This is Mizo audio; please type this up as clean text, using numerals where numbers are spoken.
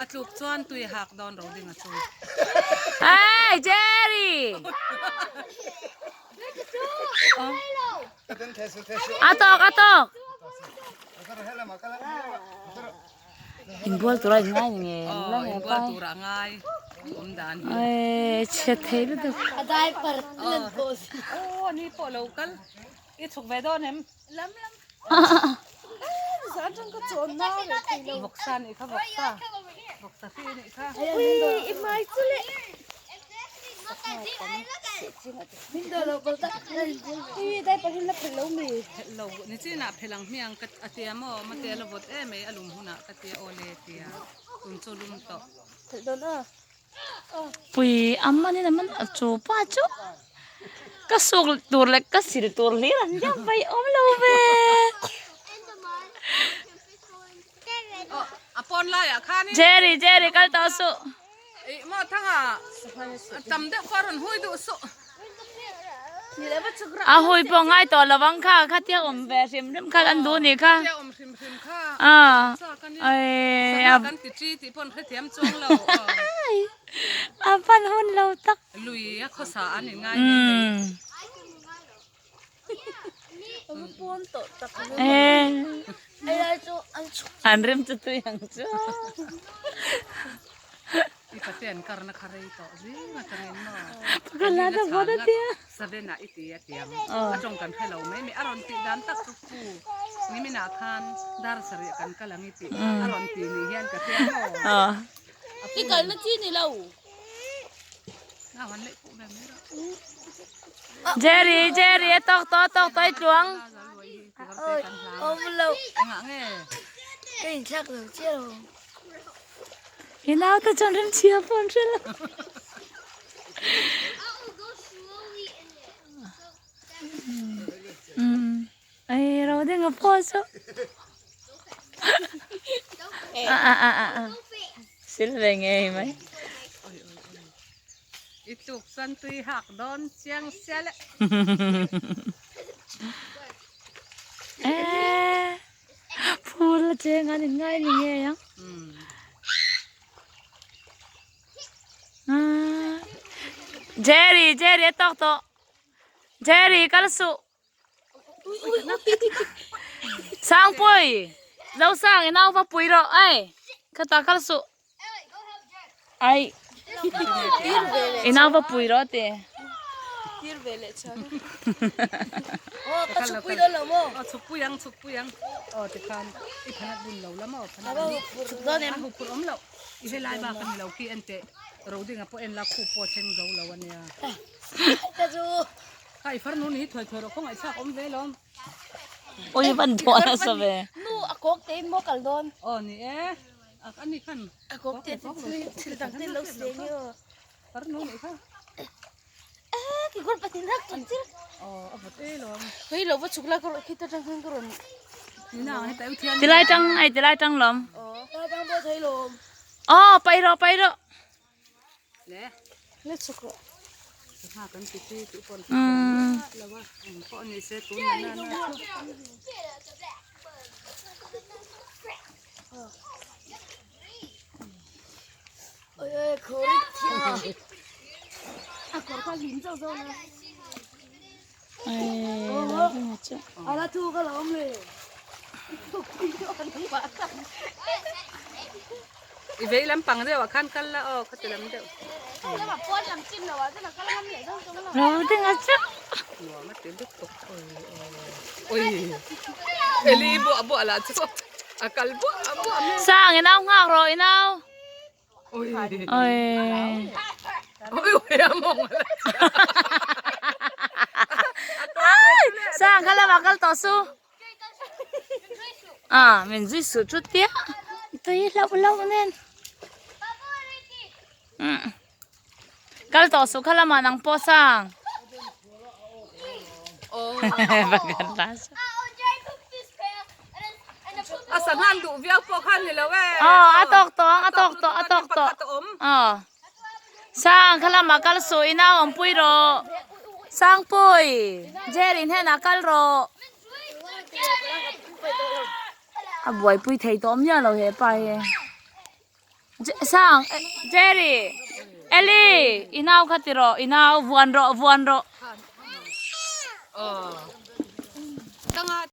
A tluk chuan tui hak dawn ro ding a chu. Hey Jerry! A tawk a tawk. Inbual tura in ngai ni nge la nge inbual tura ngai awm dan hi. Ai chhe thei lutuk. A diaper lan pawh si. Aw ni pawh lo kal i chhuk ve dawn em? Lam lam. Zan tang ka chawn na ve thei lo. Vawksa nih kha vawksa. Vawksa hri nih kha. Ui i mai chu le. Lo ni chinah phelang hmiang ka a tia maw mate a la vawt em mai a lum hunah ka tia aw le tia tun chu lum tawh. Pui a man in a man a chu pa chu ka suk tur leh ka sil tur hlir an diam mai awm lo ve. A pawn laiah khanin Jerry Jerry kal tawh suh. Ih maw thanga a tam deuh kha a rawn hui duh suh. A hui pawh ngai tawh lo ang kha khatia awm ve hrim hrim kha an duh nih kha. Khatia awm hrim hrim kha chak a nia. Sangha kan ti chi tih pawh an hrethiam chuang lo. A pan hun lo tak. Lui a khawsa an inngai mai mai. An rim chu tui ang chu. I pate an karna kha rei tawh zing atangin maw. Pakhat la ta vawt a tia. Seven ah i ti a tiang. A tawng kan hre lo mai mai. A rawn tih dan tak chu pu niminah khan dar sarih kan kal ang i tih a rawn ti ni hian ka hria maw. I kalna chi ni lo. Na han leh pawh ve mai rawh. Jerry Jerry a tawk tawh a tawk tawh i tluang. Awm lo. Engah nge? Ka inthlak lo chiah lo. I naute chuan remchhia pawh an hre lo. Ei ro ding a pawh chu. A a a a a. Sil ve ngei mai. I tluk chuan tui hak dawn chiang sia le. Eh, phul a cheng an in ngai ni ngei ang. Jerry, Jerry a tawk tawh. Jerry kal suh. Sangpui, Zosang i nau va pui rawh ai. Khata kal suh. Ai. I nau va pui rawh ti. Tir ve leh chuan. Oh, ka chhuk pui dawn lo maw? Oh, chhuk pui ang, chhuk pui ang. Oh, tikhan i phanat bun lo la maw? Phanat. Chhuk dawn em? A huphurh awm loh. I helai bak a ni lo khi en teh. Rodinga pawh en la khup pawh thleng zo lo a nia. Ka chu. Kha i farnu ni hi thuai thuai rawh khawngaih chhak awm ve lawm. Ui van duah nasa ve. Nu a kawk te in maw kal dawn. Aw ni e. A ani khan. A kawk te thil dang te lo si nge aw. Farnu ni kha. Eh ki kawr patin rak tun chil. Aw a vawt e lawm. Hei lo va chhuk la ka rawh khi ta tang khan ka rawn. Ni na heta u thian. Tilai tang ai tilai tang lawm. Aw. Tilai tang pawh thei lawm. Aw pai rawh pai rawh. Le. Le chhuk rawh. Ha kan ti ti ti pon. Um. Lawa pawh ni se tun na na na chu. Oi oi khori thia. A kawr kha lim zo zo na. Ai lo ding chu. Ala thu ka lawm le. I vei lampang deuh ah khan kal la aw khati lam deuh. Lo ding a chu. Nuam a ti lutuk oi oi. Eli buah buah lah chu a kal buah buah mai. Sang i nau nghak rawh i nau. Oi. Oi. Oi oi a mawng a la chhia. Sang kha lamah kal tawh su. À min zui suh chu tia tui hlauh hlauh nen kal tawh suh kha lamah nang pawh sang A sanghan duh viau pawh khan ni lo e. Aw a tawk tawh ang a tawk tawh a tawk tawh. Aw sang kha lamah kal suh ina awmpui rawh. Sangpui Jerry hnenah kal rawh. A buaipui thei tawh miah lo he pa hi. Sang Jerry Ellie i nau kha ti rawh i nau vuan rawh vuan rawh.